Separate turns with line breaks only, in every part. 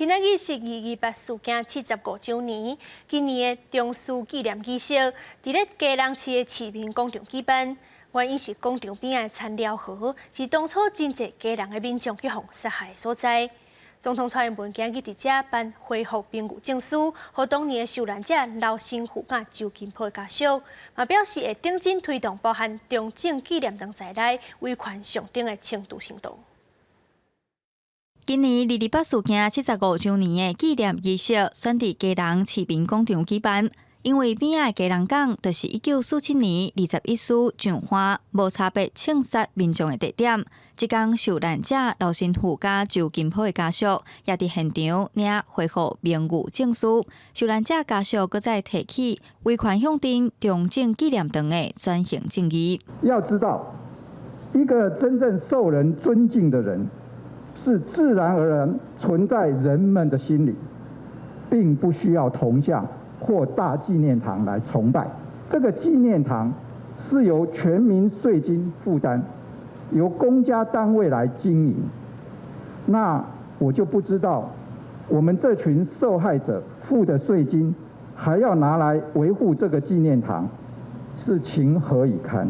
今仔日是二二八事件75週年，今年的重事紀念儀式，佇咧基隆市的市民廣場舉辦。原因是廣場邊仔的田寮河是當初真濟基隆的民眾去予殺害的所在。總統蔡英文今日佇遮頒恢復名譽證書，予當年的受難者劉神父佮周金波的家屬，嘛表示會認真推動包含中正紀念堂在內威權象徵的清除行動。
今年二二八事件75週年的紀念儀式，選佇基隆市民廣場舉辦。因為邊仔的基隆港，就是1947年21師上岸無差別槍殺民眾的地點。這工受難者劉神父佮周金波的家屬，也佇現場領恢復名譽證書。受難者家屬閣再提起威權象徵中正紀念堂的轉型正義。
要知道，一個真正受人尊敬的人，是自然而然存在人們的心裡，並不需要銅像或大紀念堂來崇拜。這個紀念堂是由全民稅金負擔，由公家單位來經營。那我就不知道，我們這群受害者付的稅金，還要拿來維護這個紀念堂，是情何以堪？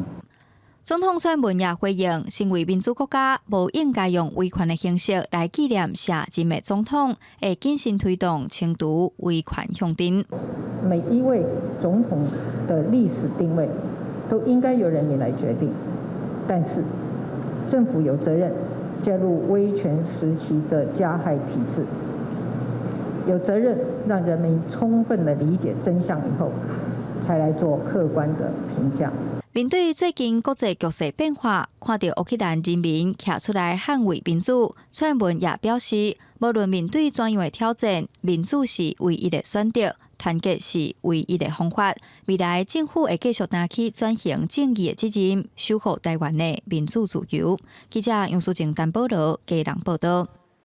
總統蔡英文也回應，身為民主國家，無應該用威權的形式來紀念卸任的總統，會謹慎推動清除威權象徵。
每一位總統的歷史定位都應該由人民來決定，但是政府有責任介入威權時期的加害體制，有責任讓人民充分的理解真相以後，才來做客觀的評價。
面對最近國際局勢變化，看著烏克蘭人民徛出來捍衛民主，蔡英文也表示，無論面對怎樣的挑戰，民主是唯一的選擇，團結是唯一的方法。未來政府會繼續擔起轉型正義的責任，守護台灣的民主自由。記者楊淑靜、陳保羅基隆報導。